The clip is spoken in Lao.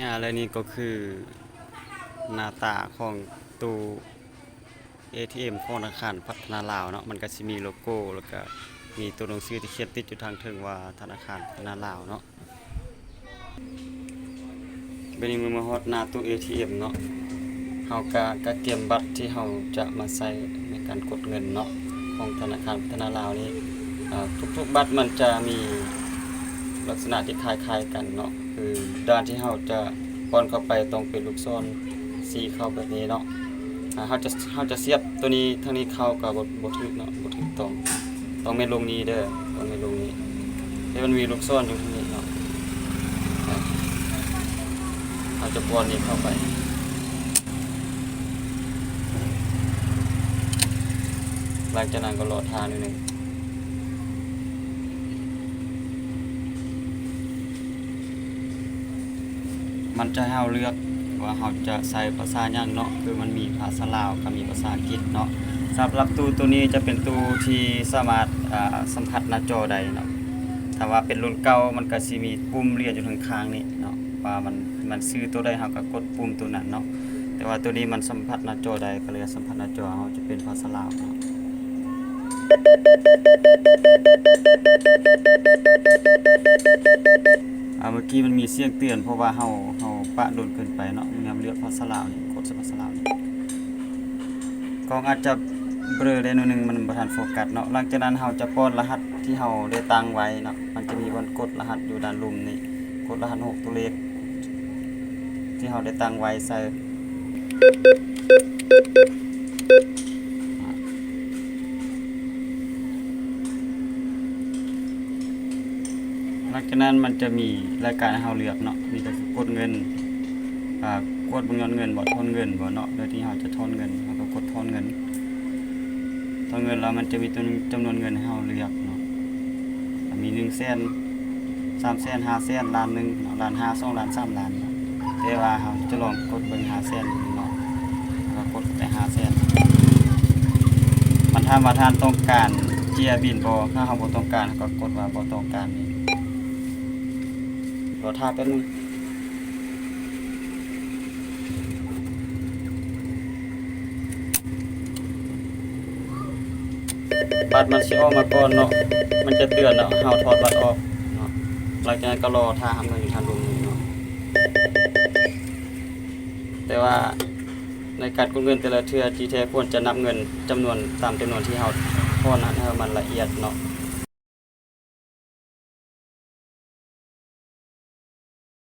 ອາ ແລະນີ້ກໍຄືໜ້າຕາຂອງຕູ້ເອທີເອັມຂອງທະນາຄານພັດທະນາລາວເນາະ, ມັນກໍຊິມີໂລໂກ້ ແລ້ວກໍມີຕົວໜັງສືທີ່ຂຽນຕິດຢູ່ທາງເທິງວ່າທະນາຄານພັດທະນາລາວເນາະ. ບັດນີ້ເມື່ອມາຮອດໜ້າຕູ້ເອທີເອັມເນາະ, ເຮົາກະ ກະກຽມບັດທີ່ເຮົາຈະມາໃຊ້ໃນການກົດເງິນເນາະ ຂອງທະນາຄານພັດທະນາລາວນີ້. ອາ ທຸກໆບັດມັນຈະມີລັກສະນະທີ່ຄ້າຍໆກັນເນາະ, ຄືດ່ານທີ່ເຮົາຈະປ້ອນເຂົ້າໄປຕ້ອງເປັນລູກສອນຊີ້ເຂົ້າແບບນີ້ເນາະ. ອາ ເຮົາຈະ ເຮົາຈະສຽບຕົວນີ້ທາງນີ້ເຂົ້າກໍບໍ່ ບໍ່ຖືກເນາະ, ບໍ່ຖືກຕ້ອງ. ຕ້ອງແມ່ນລົງນີ້ເດີ, ຕ້ອງແມ່ນລົງນີ້. ທີ່ມັນມີລູກສອນຢູ່ທາງນີ້ເນາະ, ເຮົາຈະປ້ອນນີ້ເຂົ້າໄປ. ຫຼັງຈາກນັ້ນກໍລໍຖ້າໜ້ອຍໜຶ່ງ. ມັນຈະໃຫ້ເຮົາເລືອກວ່າເຮົາຈະໃຊ້ພາສາຫຍັງເນາະ, ຄືມັນມີພາສາລາວກັບມີພາສາອັງກິດເນາະ. ສຳລັບຕູ້ໂຕນີ້ຈະເປັນຕູ້ທີ່ສາມາດ ອາ ສຳຜັດໜ້າຈໍໄດ້ເນາະ. ຖ້າວ່າເປັນລຸ້ນເກົ່າມັນກະຊິມີປຸ່ມຫຼຽນຢູ່ທາງຂ້າງນີ້ເນາະ, ວ່າມັນ ມັນຊື້ໂຕໃດເຮົາກະກົດປຸ່ມໂຕນັ້ນເນາະ. ແຕ່ວ່າໂຕນີ້ມັນສຳຜັດໜ້າຈໍໄດ້ ກະເລີຍສຳຜັດໜ້າຈໍເຮົາຈະເປັນພາສາລາວເນາະ. ອາ ເມື່ອກີ້ມັນມີສຽງເຕືອນ ເພາະວ່າເຮົາ ເຮົາປະດົນເກີນໄປເນາະ, ຍາມເລືອກພາສາລາວນີ້ ກົດໃສ່ພາສາລາວນີ້ ກ້ອງອາດຈະເບລີໄດ້ໜ້ອຍໜຶ່ງ ມັນບໍ່ທັນໂຟກັດເນາະ. ຫຼັງຈາກນັ້ນເຮົາຈະປ້ອນລະຫັດທີ່ເຮົາໄດ້ຕັ້ງໄວ້ເນາະ, ມັນຈະມີບ່ອນກົດລະຫັດຢູ່ດ້ານລຸ່ມນີ້, ກົດລະຫັດຫົກຕົວເລກທີ່ເຮົາໄດ້ຕັ້ງໄວ້ໃສ່. ຫຼັງຈາກນັ້ນມັນຈະມີລາຍການໃຫ້ເຮົາເລືອກເນາະ, ມີແຕ່ກົດເງິນ ອາ ກວດເບິ່ງຍອດເງິນບໍ່, ຖອນເງິນບໍ່ເນາະ, ໂດຍທີ່ເຮົາຈະຖອນເງິນ ເຮົາກໍກົດຖອນເງິນ. ຖອນເງິນແລ້ວມັນຈະມີຈຳນວນເງິນໃຫ້ເຮົາເລືອກເນາະ, ມີໜຶ່ງແສນ ສາມແສນ ຫ້າແສນ ລ້ານໜຶ່ງເນາະ, ລ້ານຫ້າ ສອງລ້ານ ສາມລ້ານເນາະ. ແຕ່ວ່າເຮົາຈະລອງກົດເບິ່ງຫ້າແສນເນາະ, ເຮົາກໍກົດໄປຫ້າແສນ. ມັນຖາມວ່າທ່ານຕ້ອງການເຈ້ຍບິນບໍ່, ຖ້າເຮົາບໍ່ຕ້ອງການ ເຮົາກໍກົດວ່າບໍ່ຕ້ອງການນີ້. ລໍຖ້າແປັບໜຶ່ງ. ບັດມັນຊິອອກມາກ່ອນເນາະ, ມັນຈະເຕືອນເນາະ ເຮົາຖອດບັດອອກເນາະ. ຫຼັງຈາກນັ້ນກໍລໍຖ້າຮັບເງິນຢູ່ທາງລຸ່ມນີ້ເນາະ. ແຕ່ວ່າໃນການກົດເງິນແຕ່ລະເທື່ອ ຈີແທ້ຄວນຈະນັບເງິນຈຳນວນ ຕາມຈຳນວນທີ່ເຮົາຖອນນັ້ນໃຫ້ມັນລະອຽດເນາະ.